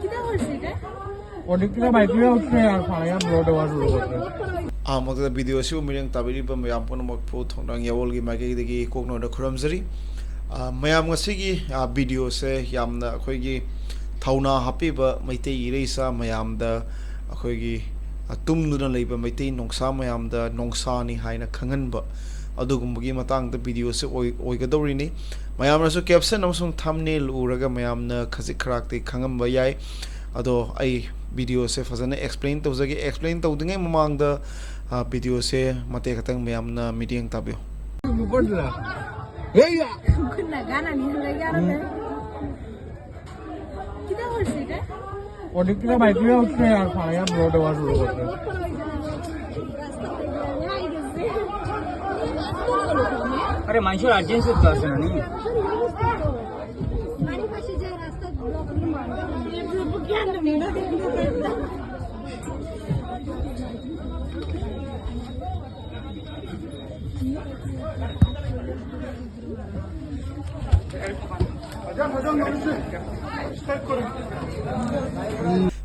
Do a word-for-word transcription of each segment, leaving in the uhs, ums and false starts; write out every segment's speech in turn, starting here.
किधर हो सीट है? অনেকটা মাইক্রোওয়েভ উঠছে আর ফায়ার ব্লো দেওয়া শুরু করছে। আহ, ꯃꯊꯛꯇ ꯚꯤꯗꯤꯑꯣ ꯑꯁꯤꯕꯨ ꯃꯤꯠꯌꯦꯡ ꯇꯥꯕꯤꯔꯤꯕ ꯃꯌꯥꯝ ꯄꯨꯝꯅꯃꯛꯄꯨ ꯊꯧꯅꯥ ꯌꯥꯋꯣꯜꯒꯤ ꯃꯥꯏꯀꯩꯗꯒꯤ ꯏꯀꯣꯛꯅꯧꯅ ꯈꯨꯔꯨꯝꯖꯔꯤ꯫ ꯑꯥ, ꯃꯌꯥꯝ, ꯉꯁꯤꯒꯤ, ꯑꯥ, ꯚꯤꯗꯤꯑꯣꯁꯦ ꯌꯥꯝꯅ ꯑꯩꯈꯣꯏꯒꯤ ꯊꯧꯅꯥ ꯍꯥꯞꯄꯤꯕ ꯃꯩꯇꯩ ꯏꯔꯩꯆꯥ ꯃꯌꯥꯝꯗ ꯑꯩꯈꯣꯏꯒꯤ, ꯑꯥ, ꯇꯨꯝꯗꯨꯅ ꯂꯩꯕ ꯃꯩꯇꯩ ꯅꯣꯡꯁꯥ ꯃꯌꯥꯝꯗ ꯅꯣꯡꯁꯥꯅꯤ ꯍꯥꯏꯅ ꯈꯪꯍꯟꯕ ꯑꯗꯨꯒꯨꯝꯕꯒꯤ ꯃꯇꯥꯡꯗ ꯚꯤꯗꯤꯑꯣꯁꯦ ꯑꯣꯏ-, ꯑꯣꯏꯒꯗꯧꯔꯤꯅꯤ꯫ ꯃꯌꯥꯝꯅꯁꯨ ꯀꯦꯞꯁꯟ ꯑꯃꯁꯨꯡ ꯊꯝꯅꯦꯜ ꯎꯔꯒ ꯃꯌꯥꯝꯅ ꯈꯖꯤꯛ ꯈꯔꯥꯛꯇꯤ ꯈꯪꯉꯝꯕ ꯌꯥꯏ꯫ ꯑꯗꯣ ꯑꯩ ꯚꯤꯗꯤꯑꯣꯁꯦ ꯐꯖꯅ ꯑꯦꯛꯁꯄ꯭ꯂꯦꯟ ꯇꯧꯖꯒꯦ꯫ ꯑꯦꯛꯁꯄ꯭ꯂꯦꯟ ꯇꯧꯗ꯭ꯔꯤꯉꯩ ꯃꯃꯥꯡꯗ, ꯑꯥ, ꯚꯤꯗꯤꯑꯣꯁꯦ ꯃꯇꯦꯛ ꯈꯛꯇꯪ ꯃꯌꯥꯝꯅ ꯃꯤꯠꯌꯦꯡ ꯇꯥꯕꯤꯌꯨ꯫ ꯈꯨꯠꯅ ꯒꯥꯅ ꯅꯤꯍꯜꯂꯒꯦ ꯍꯥꯏꯔꯝꯃꯦ꯫ किधर हो सीट है? অনেকটা মাইক্রোওয়েভ উঠছে আর ফায়ার ব্লো দেওয়া শুরু করছে। আরে, মানুষের আর্জেন্সি তো আছে না, নেই?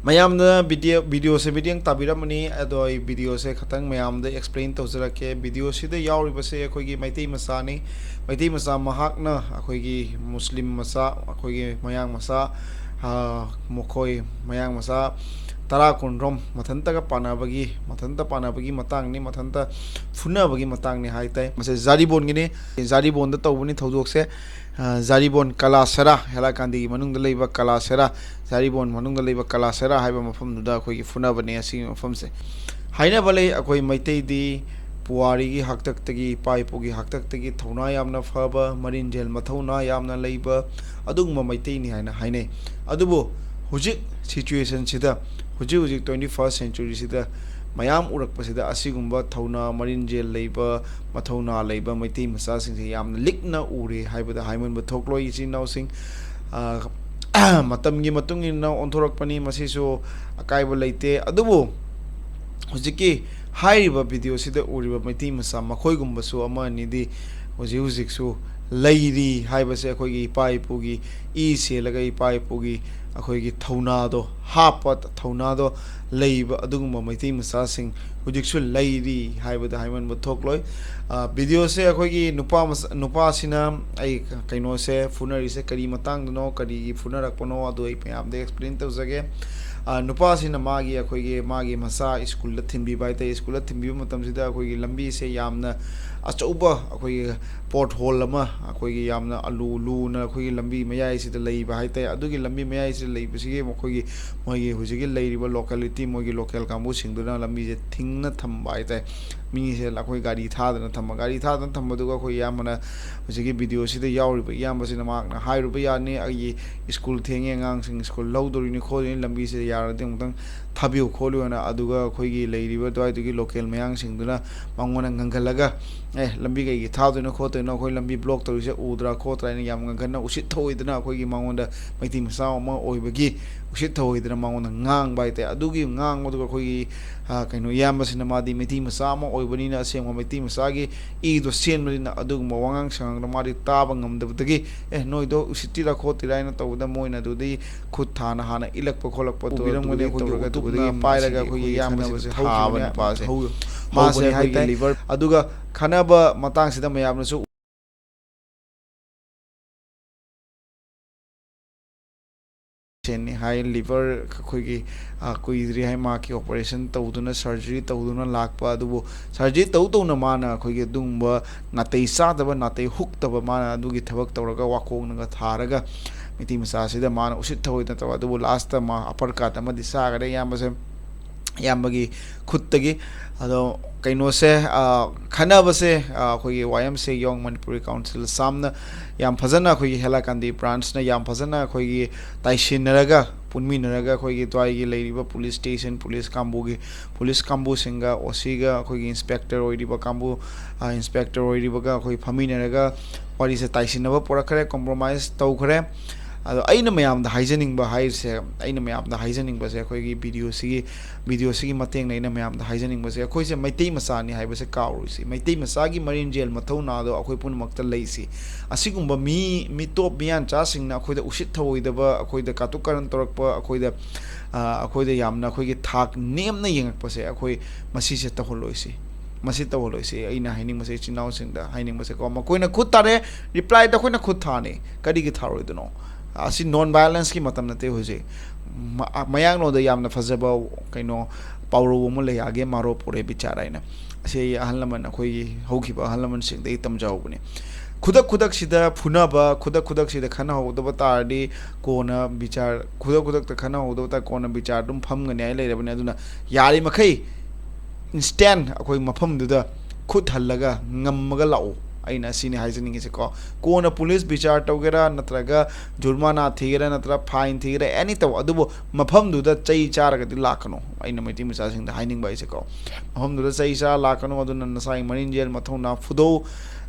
ꯃꯌꯥꯝꯅ ꯚꯤꯗꯤꯑꯣ, ꯚꯤꯗꯤꯑꯣꯁꯦ ꯃꯤꯠꯌꯦꯡ ꯇꯥꯕꯤꯔꯝꯃꯅꯤ꯫ ꯑꯗꯣ ꯑꯩ ꯚꯤꯗꯤꯑꯣꯁꯦ ꯈꯇꯪ ꯃꯌꯥꯝꯗ ꯑꯦꯛꯁꯄ꯭ꯂꯦꯟ ꯇꯧꯖꯔꯛꯀꯦ꯫ ꯚꯤꯗꯤꯑꯣꯁꯤꯗ ꯌꯥꯎꯔꯤꯕꯁꯦ ꯑꯩꯈꯣꯏꯒꯤ ꯃꯩꯇꯩ ꯃꯆꯥꯅꯤ꯫ ꯃꯩꯇꯩ ꯃꯆꯥ ꯃꯍꯥꯛꯅ ꯑꯩꯈꯣꯏꯒꯤ ꯃꯨꯁꯂꯤꯝ ꯃꯆꯥ, ꯑꯩꯈꯣꯏꯒꯤ ꯃꯌꯥꯡ ꯃꯆꯥ, ꯑꯥ, ꯃꯈꯣꯏ ꯃꯌꯥꯡ ꯃꯆꯥ ꯇꯔꯥ ꯀꯨꯟꯔꯣꯝ ꯃꯊꯟꯇꯒ ꯄꯥꯟꯅꯕꯒꯤ, ꯃꯊꯟꯇ ꯄꯥꯟꯅꯕꯒꯤ ꯃꯇꯥꯡꯅꯤ, ꯃꯊꯟꯇ ꯐꯨꯅꯕꯒꯤ ꯃꯇꯥꯡꯅꯤ ꯍꯥꯏ ꯇꯥꯏ꯫ ꯃꯁꯤ ꯖꯥꯔꯤꯕꯣꯟꯒꯤꯅꯤ, ꯖꯥꯔꯤꯕꯣꯟꯗ ꯇꯧꯕꯅꯤ ꯊꯧꯗꯣꯛꯁꯦ꯫ ꯑ, ꯖꯥꯔꯤꯕꯣꯟ ꯀꯂꯥꯁꯦꯔꯥ, ꯍꯦꯂꯥꯀꯥꯟꯗꯤꯒꯤ ꯃꯅꯨꯡꯗ ꯂꯩꯕ ꯀꯂꯥꯁꯦꯔꯥ, ꯖꯥꯔꯤꯕꯣꯟ ꯃꯅꯨꯡꯗ ꯂꯩꯕ ꯀꯂꯥꯁꯦꯔꯥ ꯍꯥꯏꯕ ꯃꯐꯝꯗꯨꯗ ꯑꯩꯈꯣꯏꯒꯤ ꯐꯨꯅꯕꯅꯦ ꯑꯁꯤꯒꯤ ꯃꯐꯝꯁꯦ꯫ ꯍꯥꯏꯅꯕ ꯂꯩ, ꯑꯩꯈꯣꯏ ꯃꯩꯇꯩꯗꯤ ꯄꯨꯋꯥꯔꯤꯒꯤ ꯍꯥꯛꯇꯛꯇꯒꯤ, ꯏꯄꯥ ꯏꯄꯨꯒꯤ ꯍꯥꯛꯇꯛꯇꯒꯤ ꯊꯧꯅꯥ ꯌꯥꯝꯅ ꯐꯕ, ꯃꯔꯤꯟꯖꯦꯜ ꯃꯊꯧꯅꯥ ꯌꯥꯝꯅ ꯂꯩꯕ ꯑꯗꯨꯒꯨꯝꯕ ꯃꯩꯇꯩꯅꯤ ꯍꯥꯏꯅ ꯍꯥꯏꯅꯩ꯫ ꯑꯗꯨꯕꯨ ꯍꯧꯖꯤꯛ ꯁꯤꯆꯨꯋꯦꯁꯟꯁꯤꯗ, ꯍꯧꯖꯤꯛ ꯍꯧꯖꯤꯛ ꯇ꯭ꯋꯦꯟꯇꯤ ꯐꯥꯔꯁ ꯁꯦꯟꯆꯨꯔꯤꯁꯤꯗ ꯃꯌꯥꯝ ꯎꯔꯛꯄꯁꯤꯗ ꯑꯁꯤꯒꯨꯝꯕ ꯊꯧꯅꯥ, ꯃꯔꯤꯟꯖꯦꯜ ꯂꯩꯕ, ꯃꯊꯧꯅꯥ ꯂꯩꯕ ꯃꯩꯇꯩ ꯃꯆꯥꯁꯤꯡꯁꯦ ꯌꯥꯝꯅ ꯂꯤꯛꯅ ꯎꯔꯦ ꯍꯥꯏꯕꯗ ꯍꯥꯏꯃꯟꯕ ꯊꯣꯛꯂꯣꯏ꯫ ꯏꯆꯤꯟ ꯏꯅꯥꯎꯁꯤꯡ, ꯑ, ꯃꯇꯝꯒꯤ ꯃꯇꯨꯡ ꯏꯟꯅ ꯑꯣꯟꯊꯣꯔꯛꯄꯅꯤ, ꯃꯁꯤꯁꯨ ꯑꯀꯥꯏꯕ ꯂꯩꯇꯦ꯫ ꯑꯗꯨꯕꯨ ꯍꯧꯖꯤꯛꯀꯤ ꯍꯥꯏꯔꯤꯕ ꯚꯤꯗꯤꯑꯣꯁꯤꯗ ꯎꯔꯤꯕ ꯃꯩꯇꯩ ꯃꯆꯥ ꯃꯈꯣꯏꯒꯨꯝꯕꯁꯨ ꯑꯃ ꯑꯅꯤꯗꯤ ꯍꯧꯖꯤꯛ ꯍꯧꯖꯤꯛꯁꯨ ꯂꯩꯔꯤ ꯍꯥꯏꯕꯁꯦ ꯑꯩꯈꯣꯏꯒꯤ ꯏꯄꯥ ꯏꯄꯨꯒꯤ ꯏ ꯆꯦꯜꯂꯒ ꯏꯄꯥ ꯏꯄꯨꯒꯤ ꯑꯩꯈꯣꯏꯒꯤ ꯊꯧꯅꯥꯗꯣ ꯍꯥꯞꯄ, ꯊꯧꯅꯥꯗꯣ ꯂꯩꯕ ꯑꯗꯨꯒꯨꯝꯕ ꯃꯩꯇꯩ ꯃꯆꯥꯁꯤꯡ ꯍꯧꯖꯤꯛꯁꯨ ꯂꯩꯔꯤ ꯍꯥꯏꯕꯗ ꯍꯥꯏꯃꯟꯕ ꯊꯣꯛꯂꯣꯏ꯫ ꯑ, videoꯁꯦ ꯑꯩꯈꯣꯏꯒꯤ ꯅꯨꯄꯥ ꯃꯆꯥ-, ꯅꯨꯄꯥꯁꯤꯅ ꯑꯩ ꯀꯩꯅꯣꯁꯦ ꯐꯨꯅꯔꯤꯁꯦ ꯀꯔꯤ ꯃꯇꯥꯡꯗꯅꯣ, ꯀꯔꯤꯒꯤ ꯐꯨꯅꯔꯛꯄꯅꯣ, ꯑꯗꯨ ꯑꯩ ꯃꯌꯥꯝꯗ explain ꯇꯧꯖꯒꯦ꯫ ꯑ, ꯅꯨꯄꯥꯁꯤꯅ ꯃꯥꯒꯤ, ꯑꯩꯈꯣꯏꯒꯤ, ꯃꯥꯒꯤ ꯃꯆꯥ ꯁ꯭ꯀꯨꯜꯗ ꯊꯤꯟꯕꯤꯕ ꯍꯥꯏ ꯇꯥꯔꯦ꯫ ꯁ꯭ꯀꯨꯜꯗ ꯊꯤꯟꯕꯤꯕ ꯃꯇꯝꯁꯤꯗ ꯑꯩꯈꯣꯏꯒꯤ ꯂꯝꯕꯤꯁꯦ ꯌꯥꯝꯅ ꯑꯆꯧꯕ, ꯑꯩꯈꯣꯏꯒꯤ pothole ꯑꯃ, ꯑꯩꯈꯣꯏꯒꯤ ꯌꯥꯝꯅ ꯑꯂꯨ ꯂꯨꯅ ꯑꯩꯈꯣꯏꯒꯤ ꯂꯝꯕꯤ ꯃꯌꯥꯏꯁꯤꯗ ꯂꯩꯕ ꯍꯥꯏ ꯇꯥꯔꯦ꯫ ꯑꯗꯨꯒꯤ ꯂꯝꯕꯤ ꯃꯌꯥꯏꯁꯤꯗ ꯂꯩꯕꯁꯤꯒꯤ ꯃꯈꯣꯏꯒꯤ, ꯃꯣꯏꯒꯤ ꯍꯧꯖꯤꯛꯀꯤ ꯂꯩꯔꯤꯕ locality, ꯃꯣꯏꯒꯤ local ꯀꯥꯡꯕꯨꯁꯤꯡꯗꯨꯅ ꯂꯝꯕꯤꯁꯦ ꯊꯤꯡꯅ ꯊꯝꯕ ꯍꯥꯏ ꯇꯥꯔꯦ꯫ ꯃꯤꯁꯦ ꯑꯩꯈꯣꯏ ꯒꯥꯔꯤ ꯊꯥꯗꯅ ꯊꯝꯕ, ꯒꯥꯔꯤ ꯊꯥꯗꯅ ꯊꯝꯕꯗꯨꯒ ꯑꯩꯈꯣꯏ ꯏꯌꯥꯝꯕꯅ, ꯍꯧꯖꯤꯛꯀꯤ videoꯁꯤꯗ ꯌꯥꯎꯔꯤꯕ ꯏꯌꯥꯝꯕꯁꯤꯅ ꯃꯍꯥꯛꯅ ꯍꯥꯏꯔꯨꯕ ꯌꯥꯅꯤ, "ꯑꯩꯒꯤ ꯁ꯭ꯀꯨꯜ ꯊꯦꯡꯉꯦ, ꯑꯉꯥꯡꯁꯤꯡ ꯁ꯭ꯀꯨꯜ ꯂꯧꯗꯣꯔꯤꯅꯤ ꯈꯣꯠꯇꯣꯔꯤꯅꯤ, ꯂꯝꯕꯤꯁꯤꯗ ꯌꯥꯔꯒꯗꯤ ꯑꯃꯨꯛꯇꯪ ꯊꯥꯕꯤꯌꯨ ꯈꯣꯠꯂꯨ" ꯍꯥꯏꯅ꯫ ꯑꯗꯨꯒ ꯑꯩꯈꯣꯏꯒꯤ ꯂꯩꯔꯤꯕ ꯑꯗꯨꯋꯥꯏꯗꯨꯒꯤ local ꯃꯌꯥꯡꯁꯤꯡꯗꯨꯅ ꯃꯉꯣꯟꯗ ꯉꯪꯍꯜꯂꯒ, "ꯑꯦ, ꯂꯝꯕꯤ ꯀꯩꯒꯤ ꯊꯥꯗꯣꯏꯅꯣ ꯈꯣꯠꯇꯣꯏꯅꯣ? ꯑꯩꯈꯣꯏ ꯂꯝꯕꯤ block ꯇꯧꯔꯤꯁꯦ ꯎꯗ꯭ꯔꯥ ꯈꯣꯠꯇ꯭ꯔꯥ?" ꯍꯥꯏꯅ ꯌꯥꯝ ꯉꯪꯍꯟꯅ, ꯎꯁꯤꯠ ꯊꯑꯣꯏꯗꯅ, ꯑꯩꯈꯣꯏꯒꯤ ꯃꯉꯣꯟꯗ, ꯃꯩꯇꯩ ꯃꯆꯥ ꯑꯃ ꯑꯣꯏꯕꯒꯤ ꯎꯁꯤꯠ ꯊꯑꯣꯏꯗꯅ ꯃꯉꯣꯟꯗ ꯉꯥꯡꯕ ꯍꯥꯏ ꯇꯥꯔꯦ꯫ ꯑꯗꯨꯒꯤ ꯉꯥꯡꯕꯗꯨꯒ ꯑꯩꯈꯣꯏꯒꯤ, ꯑ, ꯀꯩꯅꯣ, ꯏꯌꯥꯝꯕꯁꯤꯅ, ꯃꯥꯗꯤ ꯃꯩꯇꯩ ꯃꯆꯥ ꯑꯃ ꯑꯣꯏꯕꯅꯤꯅ, ꯑꯁꯦꯡꯕ ꯃꯩꯇꯩ ꯃꯆꯥꯒꯤ ꯏꯗꯣ ꯆꯦꯟꯕꯅꯤꯅ, ꯑꯗꯨꯒꯨꯝꯕ ꯋꯥꯉꯥꯡ ꯁꯉꯥꯡꯗꯣ ꯃꯥꯗꯤ ꯇꯥꯕ ꯉꯝꯗꯕꯗꯒꯤ, "ꯑꯦ, ꯅꯣꯏꯗꯣ ꯎꯁꯤꯠꯇꯤꯔꯥ ꯈꯣꯠꯇꯤꯔꯥ?" ꯍꯥꯏꯅ ꯇꯧꯕꯗ, ꯃꯣꯏꯅ ꯑꯗꯨꯗꯒꯤ ꯈꯨꯠ ꯊꯥꯅ ꯍꯥꯟꯅ ꯏꯜꯂꯛꯄ ꯈꯣꯠꯂꯛꯄ ꯎꯕꯤꯔꯝꯒꯅꯤ꯫ ꯑꯗꯨꯗꯒꯤ ꯑꯩꯈꯣꯏꯒꯤ ꯇꯧꯔꯒ ꯎꯇꯨꯞꯅ ꯑꯗꯨꯗꯒꯤ ꯄꯥꯏꯔꯒ ꯃꯥꯁꯤꯒꯤ ꯑꯩꯈꯣꯏꯒꯤ ꯑꯩꯈꯣꯏꯒꯤ ꯏꯌꯥꯝꯕꯁꯤꯗ ꯈꯠꯅꯕꯁꯦ ꯊꯥꯕ ꯍꯧꯈꯤꯕꯅꯦ꯫ ꯅꯨꯄꯥꯁꯦ꯫ ꯍꯧ-, ꯃꯥꯁꯦ ꯍꯧꯕꯅꯦ ꯑꯩꯈꯣꯏꯒꯤ ꯍꯥꯏꯇꯥꯔꯦ꯫ Liver ꯑꯗꯨꯒ ꯈꯠꯅꯕ ꯃꯇꯥꯡꯁꯤꯗ ꯃꯌꯥꯝꯅꯁꯨ ꯁꯦꯟꯅꯤ ꯍꯥꯏ꯫ Liver ꯑꯩꯈꯣꯏꯒꯤ, ꯑ, ꯀꯨꯏꯗ꯭ꯔꯤ ꯍꯥꯏ, ꯃꯍꯥꯛꯀꯤ operation ꯇꯧꯗꯨꯅ, surgery ꯇꯧꯗꯨꯅ ꯂꯥꯛꯄ ꯑꯗꯨꯕꯨ, surgery ꯇꯧ ꯇꯧꯅ ꯃꯥꯅ ꯑꯩꯈꯣꯏꯒꯤ ꯑꯗꯨꯒꯨꯝꯕ ꯅꯥꯇꯩ ꯆꯥꯗꯕ, ꯅꯥꯇꯩ ꯍꯨꯛꯇꯕ, ꯃꯥꯅ ꯑꯗꯨꯒꯤ ꯊꯕꯛ ꯇꯧꯔꯒ, ꯋꯥꯈꯣꯡꯅꯒ ꯊꯥꯔꯒ ꯃꯩꯇꯩ ꯃꯆꯥꯁꯤꯗ ꯃꯥꯅ ꯎꯁꯤꯠ ꯊꯑꯣꯏꯗꯅ ꯇꯧꯕ꯫ ꯑꯗꯨꯕꯨ last ꯃꯥ uppercut ꯑꯃꯗꯤ ꯆꯥꯈꯔꯦ ꯏꯌꯥꯝꯕꯁꯦ, ꯏꯌꯥꯝꯕꯒꯤ ꯈꯨꯠꯇꯒꯤ꯫ ꯑꯗꯣ ꯀꯩꯅꯣꯁꯦ, ꯑ, ꯈꯟꯅꯕꯁꯦ, ꯑ, ꯑꯩꯈꯣꯏꯒꯤ Y M C A Young Manipuri Council ꯁꯥꯝꯅ ꯌꯥꯝ ꯐꯖꯅ, ꯑꯩꯈꯣꯏꯒꯤ ꯍꯦꯂꯥꯀꯥꯟꯗꯤ branchꯅ ꯌꯥꯝ ꯐꯖꯅ ꯑꯩꯈꯣꯏꯒꯤ ꯇꯥꯏꯁꯤꯟꯅꯔꯒ, ꯄꯨꯟꯃꯤꯟꯅꯔꯒ, ꯑꯩꯈꯣꯏꯒꯤ ꯑꯗꯨꯋꯥꯏꯒꯤ ꯂꯩꯔꯤꯕ police station, police ꯀꯥꯡꯕꯨꯒꯤ, police ꯀꯥꯡꯕꯨꯁꯤꯡꯒ, OCꯒ, ꯑꯩꯈꯣꯏꯒꯤ inspector ꯑꯣꯏꯔꯤꯕ ꯀꯥꯡꯕꯨ, ꯑ, inspector ꯑꯣꯏꯔꯤꯕꯒ ꯑꯩꯈꯣꯏ ꯐꯝꯃꯤꯟꯅꯔꯒ ꯋꯥꯔꯤꯁꯦ ꯇꯥꯏꯁꯤꯟꯅꯕ ꯄꯨꯔꯛꯈ꯭ꯔꯦ, compromise ꯇꯧꯈ꯭ꯔꯦ꯫ ꯑꯗꯣ ꯑꯩꯅ ꯃꯌꯥꯝꯗ ꯍꯥꯏꯖꯅꯤꯡꯕ ꯍꯥꯏꯔꯤꯁꯦ, ꯑꯩꯅ ꯃꯌꯥꯝꯗ ꯍꯥꯏꯖꯅꯤꯡꯕꯁꯦ, ꯑꯩꯈꯣꯏꯒꯤ ꯚꯤꯗꯤꯑꯣꯁꯤꯒꯤ, ꯚꯤꯗꯤꯑꯣꯁꯤꯒꯤ ꯃꯇꯦꯡꯅ ꯑꯩꯅ ꯃꯌꯥꯝꯗ ꯍꯥꯏꯖꯅꯤꯡꯕꯁꯦ, ꯑꯩꯈꯣꯏꯁꯦ ꯃꯩꯇꯩ ꯃꯆꯥꯅꯤ ꯍꯥꯏꯕꯁꯦ ꯀꯥꯎꯔꯣꯏꯁꯤ꯫ ꯃꯩꯇꯩ ꯃꯆꯥꯒꯤ ꯃꯔꯤꯟꯖꯦꯜ ꯃꯊꯧꯅꯥꯗꯣ ꯑꯩꯈꯣꯏ ꯄꯨꯝꯅꯃꯛꯇ ꯂꯩꯁꯤ꯫ ꯑꯁꯤꯒꯨꯝꯕ ꯃꯤ, ꯃꯤꯇꯣꯞ ꯃꯤꯌꯥꯟꯆꯥꯁꯤꯡꯅ ꯑꯩꯈꯣꯏꯗ ꯎꯁꯤꯠ ꯊꯑꯣꯏꯗꯕ, ꯑꯩꯈꯣꯏꯗ ꯀꯥꯇꯨ ꯀꯥꯔꯟ ꯇꯧꯔꯛꯄ, ꯑꯩꯈꯣꯏꯗ, ꯑ, ꯑꯩꯈꯣꯏꯗ ꯌꯥꯝꯅ ꯑꯩꯈꯣꯏꯒꯤ ꯊꯥꯛ ꯅꯦꯝꯅ ꯌꯦꯡꯉꯛꯄꯁꯦ, ꯑꯩꯈꯣꯏ ꯃꯁꯤꯁꯦ ꯇꯧꯍꯜꯂꯣꯏꯁꯤ꯫ ꯃꯁꯤ ꯇꯧꯍꯜꯂꯣꯏꯁꯤ꯫ ꯑꯩꯅ ꯍꯥꯏꯅꯤꯡꯕꯁꯦ, ꯏꯆꯤꯟ ꯏꯅꯥꯎꯁꯤꯡꯗ ꯍꯥꯏꯅꯤꯡꯕꯁꯦꯀꯣ, ꯃꯈꯣꯏꯅ ꯈꯨꯠ ꯊꯥꯔꯦ, ꯔꯤꯄ꯭ꯂꯥꯏꯗ ꯑꯩꯈꯣꯏꯅ ꯈꯨꯠ ꯊꯥꯅꯤ꯫ ꯀꯔꯤꯒꯤ ꯊꯥꯔꯣꯏꯗꯣꯏꯅꯣ? ꯑꯁꯤ ꯅꯣꯟ ꯚꯥꯏꯑꯣꯂꯦꯟꯁꯀꯤ ꯃꯇꯝ ꯅꯠꯇꯦ ꯍꯧꯖꯤꯛ꯫ ꯃ-, ꯃꯌꯥꯡꯂꯣꯟꯗ ꯌꯥꯝꯅ ꯐꯖꯕ ꯀꯩꯅꯣ ꯄꯥꯎꯔꯧ ꯑꯃ ꯂꯩ, "ꯑꯥꯒꯦ ꯃꯥꯔꯣ ꯄꯨꯔꯦ ꯕꯤꯆꯥꯔ" ꯍꯥꯏꯅ꯫ ꯑꯁꯤ ꯑꯍꯜ ꯂꯃꯟ, ꯑꯩꯈꯣꯏꯒꯤ ꯍꯧꯈꯤꯕ ꯑꯍꯜ ꯂꯃꯟꯁꯤꯡꯗꯒꯤ ꯇꯝꯖꯍꯧꯕꯅꯤ꯫ ꯈꯨꯗꯛ ꯈꯨꯗꯛꯁꯤꯗ ꯐꯨꯅꯕ, ꯈꯨꯗꯛ ꯈꯨꯗꯛꯁꯤꯗ ꯈꯟꯅꯍꯧꯗꯕ ꯇꯥꯔꯗꯤ ꯀꯣꯟꯅ ꯕꯤꯆꯥꯔ, ꯈꯨꯗꯛ ꯈꯨꯗꯛꯇ ꯈꯟꯅꯍꯧꯗꯕ ꯇꯥꯔꯗꯤ ꯀꯣꯟꯅ ꯕꯤꯆꯥꯔ ꯑꯗꯨꯝ ꯐꯝꯒꯅꯤ ꯍꯥꯏ ꯂꯩꯔꯕꯅꯤ꯫ ꯑꯗꯨꯅ ꯌꯥꯔꯤꯃꯈꯩ ꯏꯟꯁꯇꯦꯟ ꯑꯩꯈꯣꯏ ꯃꯐꯝꯗꯨꯗ ꯈꯨꯠ ꯍꯜꯂꯒ ꯉꯝꯃꯒ ꯂꯥꯛꯎ꯫ ꯑꯩꯅ ꯑꯁꯤꯅꯤ ꯍꯥꯏꯖꯅꯤꯡꯉꯤꯁꯦꯀꯣ꯫ ꯀꯣꯟꯅ ꯄꯨꯂꯤꯁ ꯕꯤꯆꯥꯔ ꯇꯧꯒꯦꯔꯥ, ꯅꯠꯇ꯭ꯔꯒ ꯖꯨꯔꯃꯥꯅꯥ ꯊꯤꯒꯦꯔꯥ, ꯅꯠꯇ꯭ꯔꯒ ꯐꯥꯏꯟ ꯊꯤꯒꯦꯔꯥ, ꯑꯦꯅꯤ ꯇꯧ, ꯑꯗꯨꯕꯨ ꯃꯐꯝꯗꯨꯗ ꯆꯩ ꯆꯥꯔꯒꯗꯤ ꯂꯥꯛꯀꯅꯨ꯫ ꯑꯩꯅ ꯃꯩꯇꯩ ꯃꯆꯥꯁꯤꯡꯗ ꯍꯥꯏꯅꯤꯡꯕ ꯍꯥꯏꯁꯦꯀꯣ, ꯃꯐꯝꯗꯨꯗ ꯆꯩ ꯆꯥꯔ ꯂꯥꯛꯀꯅꯨ꯫ ꯑꯗꯨꯅ ꯅꯁꯥꯒꯤ ꯃꯔꯤꯟꯖꯦꯜ ꯃꯊꯧꯅꯥ ꯐꯨꯗꯧ꯫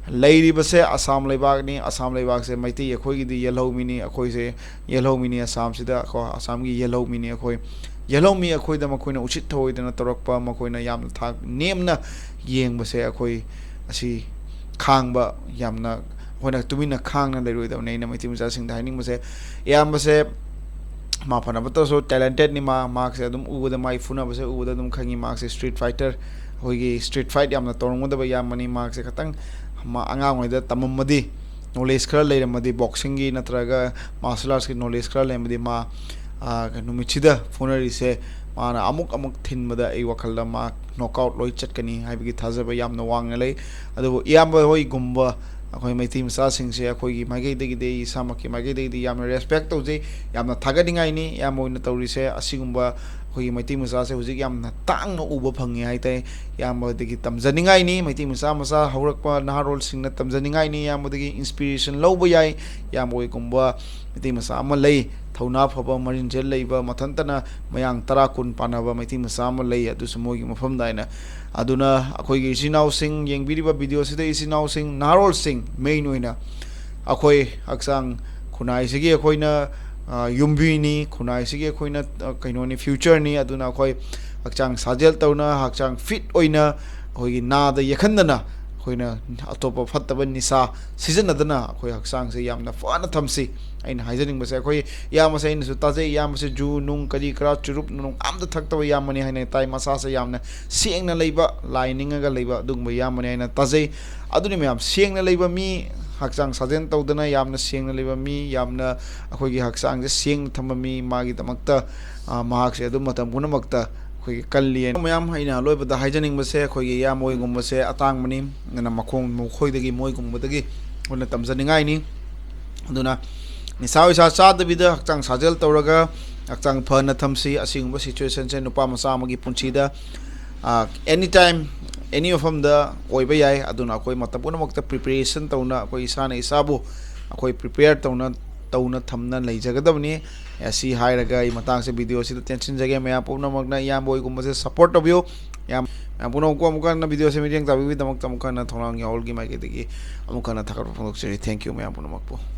ꯂꯩꯔꯤꯕꯁꯦ ꯑꯁꯥꯝ ꯂꯩꯕꯥꯛꯅꯤ꯫ ꯑꯁꯥꯝ ꯂꯩꯕꯥꯛꯁꯦ ꯃꯩꯇꯩ ꯑꯩꯈꯣꯏꯒꯤꯗꯤ ꯌꯦꯜꯍꯧꯃꯤꯅꯤ, ꯑꯩꯈꯣꯏꯁꯦ ꯌꯦꯜꯍꯧꯃꯤꯅꯤ꯫ ꯑꯁꯥꯝꯁꯤꯗ ꯀꯣ, ꯑꯁꯥꯝꯒꯤ ꯌꯦꯜꯍꯧꯃꯤꯅꯤ ꯑꯩꯈꯣꯏ꯫ ꯌꯦꯜꯍꯧꯃꯤ ꯑꯩꯈꯣꯏꯗ ꯃꯈꯣꯏꯅ ꯎꯁꯤꯠ ꯊꯑꯣꯏꯗꯅ ꯇꯧꯔꯛꯄ, ꯃꯈꯣꯏꯅ ꯌꯥꯝꯅ ꯊꯥꯛ ꯅꯦꯝꯅ ꯌꯦꯡꯕꯁꯦ ꯑꯩꯈꯣꯏ ꯑꯁꯤ ꯈꯥꯡꯕ ꯌꯥꯝꯅ, ꯑꯩꯈꯣꯏꯅ ꯇꯨꯃꯤꯟꯅ ꯈꯥꯡꯅ ꯂꯩꯔꯣꯏꯗꯕꯅꯤ꯫ ꯑꯩꯅ ꯃꯩꯇꯩ ꯃꯆꯥꯁꯤꯡꯗ ꯍꯥꯏꯅꯤꯡꯕꯁꯦ, ꯏꯌꯥꯝꯕꯁꯦ ꯃꯥ ꯐꯅꯕꯇꯁꯨ ꯇꯦꯂꯦꯟꯇꯦꯠꯅꯤ꯫ ꯃꯥ, ꯃꯍꯥꯛꯁꯦ ꯑꯗꯨꯝ ꯎꯕꯗ, ꯃꯥꯒꯤ ꯐꯨꯅꯕꯁꯦ ꯎꯕꯗ ꯑꯗꯨꯝ ꯈꯪꯉꯤ꯫ ꯃꯍꯥꯛꯁꯦ ꯁ꯭ꯇ꯭ꯔꯤꯠ ꯐꯥꯏꯇꯔ, ꯑꯩꯈꯣꯏꯒꯤ ꯁ꯭ꯇ꯭ꯔꯤꯠ ꯐꯥꯏꯠ ꯌꯥꯝꯅ ꯇꯧꯔꯝꯒꯗꯕ ꯏꯌꯥꯝꯕꯅꯤ꯫ ꯃꯍꯥꯛꯁꯦ ꯈꯤꯇꯪ ꯃꯥ ꯑꯉꯥꯡ ꯑꯣꯏꯔꯤꯉꯩꯗ ꯇꯝꯃꯝꯃꯗꯤ, ꯅꯣꯂꯦꯖ ꯈꯔ ꯂꯩꯔꯝꯃꯗꯤ, ꯕꯣꯛꯁꯤꯡꯒꯤ ꯅꯠꯇ꯭ꯔꯒ ꯃꯥꯔꯁꯦꯜ ꯑꯥꯔꯠꯁꯀꯤ ꯅꯣꯂꯦꯖ ꯈꯔ ꯂꯩꯔꯝꯃꯗꯤ, ꯃꯥ, ꯑ, ꯅꯨꯃꯤꯠꯁꯤꯗ ꯐꯨꯅꯔꯤꯁꯦ ꯃꯥꯅ ꯑꯃꯨꯛ ꯑꯃꯨꯛ ꯊꯤꯟꯕꯗ ꯑꯩ ꯋꯥꯈꯜꯗ ꯃꯥ ꯅꯣꯛꯑꯥꯎꯠ ꯂꯣꯏ ꯆꯠꯀꯅꯤ ꯍꯥꯏꯕꯒꯤ ꯊꯥꯖꯕ ꯌꯥꯝꯅ ꯋꯥꯡꯅ ꯂꯩ꯫ ꯑꯗꯨꯕꯨ ꯏꯌꯥꯝꯕ ꯍꯣꯏꯒꯨꯝꯕ ꯑꯩꯈꯣꯏ ꯃꯩꯇꯩ ꯃꯆꯥꯁꯤꯡꯁꯦ ꯑꯩꯈꯣꯏꯒꯤ ꯃꯥꯏꯀꯩꯗꯒꯤꯗꯤ, ꯑꯩ ꯏꯁꯥꯃꯛꯀꯤ ꯃꯥꯏꯀꯩꯗꯒꯤꯗꯤ ꯌꯥꯝꯅ ꯔꯦꯁꯄꯦꯛ ꯇꯧꯖꯩ, ꯌꯥꯝꯅ ꯊꯥꯒꯠꯅꯤꯡꯉꯥꯏꯅꯤ ꯏꯌꯥꯝꯕ ꯍꯣꯏꯅ ꯇꯧꯔꯤꯁꯦ꯫ ꯑꯁꯤꯒꯨꯝꯕ ꯑꯩꯈꯣꯏꯒꯤ ꯃꯩꯇꯩ ꯃꯆꯥꯁꯦ ꯍꯧꯖꯤꯛ ꯌꯥꯝꯅ ꯇꯥꯡꯅ ꯎꯕ ꯐꯪꯉꯦ ꯍꯥꯏꯇꯥꯔꯦ꯫ ꯏꯌꯥꯝꯕꯗꯒꯤ ꯇꯝꯖꯅꯤꯡꯉꯥꯏꯅꯤ꯫ ꯃꯩꯇꯩ ꯃꯆꯥ ꯃꯆꯥ ꯍꯧꯔꯛꯄ ꯅꯍꯥꯔꯣꯜꯁꯤꯡꯅ ꯇꯝꯖꯅꯤꯡꯉꯥꯏꯅꯤ꯫ ꯏꯌꯥꯝꯕꯗꯒꯤ ꯏꯟꯁꯄꯤꯔꯦꯁꯟ ꯂꯧꯕ ꯌꯥꯏ꯫ ꯏꯌꯥꯝꯕ ꯍꯣꯏꯒꯨꯝꯕ ꯃꯩꯇꯩ ꯃꯆꯥ ꯑꯃ ꯂꯩ, ꯊꯧꯅꯥ ꯐꯕ, ꯃꯔꯤꯟꯖꯦꯜ ꯂꯩꯕ, ꯃꯊꯟꯇꯅ ꯃꯌꯥꯡ ꯇꯔꯥ ꯀꯨꯟ ꯄꯥꯟꯅꯕ ꯃꯩꯇꯩ ꯃꯆꯥ ꯑꯃ ꯂꯩ, ꯑꯗꯨꯁꯨ ꯃꯣꯏꯒꯤ ꯃꯐꯝꯗ ꯍꯥꯏꯅ꯫ ꯑꯗꯨꯅ ꯑꯩꯈꯣꯏꯒꯤ ꯏꯆꯤꯟ ꯏꯅꯥꯎꯁꯤꯡ, ꯌꯦꯡꯕꯤꯔꯤꯕ ꯚꯤꯗꯤꯑꯣꯁꯤꯗ ꯏꯆꯤꯟ ꯏꯅꯥꯎꯁꯤꯡ, ꯅꯍꯥꯔꯣꯜꯁꯤꯡ, ꯃꯦꯟ ꯑꯣꯏꯅ ꯑꯩꯈꯣꯏ ꯍꯛꯆꯥꯡ ꯈꯨꯟꯅꯥꯏꯁꯤꯒꯤ ꯑꯩꯈꯣꯏꯅ, ꯑ, ꯌꯨꯝꯕꯤꯅꯤ, ꯈꯨꯟꯅꯥꯏꯁꯤꯒꯤ ꯑꯩꯈꯣꯏꯅ, ꯑ, ꯀꯩꯅꯣꯅꯤ, future ꯅꯤ꯫ ꯑꯗꯨꯅ ꯑꯩꯈꯣꯏ ꯍꯛꯆꯥꯡ ꯁꯥꯖꯦꯜ ꯇꯧꯅ, ꯍꯛꯆꯥꯡ fit ꯑꯣꯏꯅ, ꯑꯩꯈꯣꯏꯒꯤ ꯅꯥꯗ ꯌꯦꯛꯍꯟꯗꯅ, ꯑꯩꯈꯣꯏꯅ ꯑꯇꯣꯞꯄ ꯐꯠꯇꯕ ꯅꯤꯁꯥ ꯁꯤꯖꯤꯟꯅꯗꯅ ꯑꯩꯈꯣꯏ ꯍꯛꯆꯥꯡꯁꯦ ꯌꯥꯝꯅ ꯐꯅ ꯊꯝꯁꯤ꯫ ꯑꯩꯅ ꯍꯥꯏꯖꯅꯤꯡꯕꯁꯦ, ꯑꯩꯈꯣꯏ ꯏꯌꯥꯝꯕꯁꯦ ꯑꯩꯅꯁꯨ ꯇꯥꯖꯩ, ꯏꯌꯥꯝꯕꯁꯦ ꯖꯨ ꯅꯨꯡ ꯀꯔꯤ ꯀꯔꯥ, ꯆꯨꯔꯨꯞ ꯅꯨꯡ ꯑꯝꯇ ꯊꯛꯇꯕ ꯏꯌꯥꯝꯕꯅꯤ ꯍꯥꯏꯅ ꯇꯥꯏ꯫ ꯃꯁꯥꯁꯦ ꯌꯥꯝꯅ ꯁꯦꯡꯅ ꯂꯩꯕ, ꯂꯥꯏ ꯅꯤꯡꯉꯒ ꯂꯩꯕ ꯑꯗꯨꯒꯨꯝꯕ ꯏꯌꯥꯝꯕꯅꯤ ꯍꯥꯏꯅ ꯇꯥꯖꯩ꯫ ꯑꯗꯨꯅꯤ ꯃꯌꯥꯝ, ꯁꯦꯡꯅ ꯂꯩꯕ ꯃꯤ, ꯍꯛꯆꯥꯡ ꯁꯥꯖꯦꯜ ꯇꯧꯗꯅ ꯌꯥꯝꯅ ꯁꯦꯡꯅ ꯂꯩꯕ ꯃꯤ, ꯌꯥꯝꯅ ꯑꯩꯈꯣꯏꯒꯤ ꯍꯛꯆꯥꯡꯁꯦ ꯁꯦꯡꯅ ꯊꯝꯕ ꯃꯤ, ꯃꯥꯒꯤꯗꯃꯛꯇ, ꯑ, ꯃꯍꯥꯛꯁꯦ ꯑꯗꯨꯝ ꯃꯇꯝ ꯄꯨꯝꯅꯃꯛꯇ ꯑꯩꯈꯣꯏꯒꯤ ꯀꯜꯂꯤ꯫ ꯃꯌꯥꯝ, ꯑꯩꯅ ꯑꯂꯣꯏꯕꯗ ꯍꯥꯏꯖꯅꯤꯡꯕꯁꯦ, ꯑꯩꯈꯣꯏꯒꯤ ꯏꯌꯥꯝꯕ ꯍꯣꯏꯒꯨꯝꯕꯁꯦ ꯑꯇꯥꯡꯕꯅꯤ꯫ ꯑꯗꯨꯅ ꯃꯈꯣꯡ, ꯃꯈꯣꯏꯗꯒꯤ, ꯃꯣꯏꯒꯨꯝꯕꯗꯒꯤ ꯑꯩꯈꯣꯏꯅ ꯇꯝꯖꯅꯤꯡꯉꯥꯏꯅꯤ꯫ ꯑꯗꯨꯅ ꯅꯤꯁꯥ ꯄꯩꯁꯥ ꯆꯥꯗꯕꯤꯗ ꯍꯛꯆꯥꯡ ꯁꯥꯖꯦꯜ ꯇꯧꯔꯒ ꯍꯛꯆꯥꯡ ꯐꯅ ꯊꯝꯁꯤ꯫ ꯑꯁꯤꯒꯨꯝꯕ situation ꯁꯦ ꯅꯨꯄꯥ ꯃꯆꯥ ꯑꯃꯒꯤ ꯄꯨꯟꯁꯤꯗ, ꯑ, any time, any ꯃꯐꯝꯗ ꯑꯣꯏꯕ ꯌꯥꯏ꯫ ꯑꯗꯨꯅ ꯑꯩꯈꯣꯏ ꯃꯇꯝ ꯄꯨꯝꯅꯃꯛꯇ preparation ꯇꯧꯅ, ꯑꯩꯈꯣꯏ ꯏꯁꯥꯅ ꯏꯁꯥꯕꯨ ꯑꯩꯈꯣꯏ prepare ꯇꯧꯅ, ꯇꯧꯅ ꯊꯝꯅ ꯂꯩꯖꯒꯗꯕꯅꯤ꯫ ꯑꯦ, ꯁꯤ ꯍꯥꯏꯔꯒ ꯑꯩ ꯃꯇꯥꯡꯁꯦ video ꯁꯤꯗ ꯇꯦꯟꯁꯤꯟꯖꯒꯦ꯫ ꯃꯌꯥꯝ ꯄꯨꯝꯅꯃꯛꯅ ꯏꯌꯥꯝꯕ ꯍꯣꯏꯒꯨꯝꯕꯁꯦ support ꯇꯧꯕꯤꯌꯨ꯫ ꯌꯥꯝ, ꯃꯌꯥꯝ ꯄꯨꯝꯅꯃꯛꯄꯨ ꯑꯃꯨꯛ ꯍꯟꯅ video ꯁꯦ ꯃꯤꯠꯌꯦꯡ ꯇꯥꯕꯤꯕꯒꯤꯗꯃꯛꯇ ꯑꯃꯨꯛ ꯍꯟꯅ ꯊꯧꯅꯥ ꯌꯥꯎꯜꯒꯤ ꯃꯥꯏꯀꯩꯗꯒꯤ ꯑꯃꯨꯛ ꯍꯟꯅ ꯊꯥꯒꯠꯄ ꯐꯣꯡꯗꯣꯛꯆꯔꯤ꯫ Thank you ꯃꯌꯥꯝ ꯄꯨꯝꯅꯃꯛꯄꯨ꯫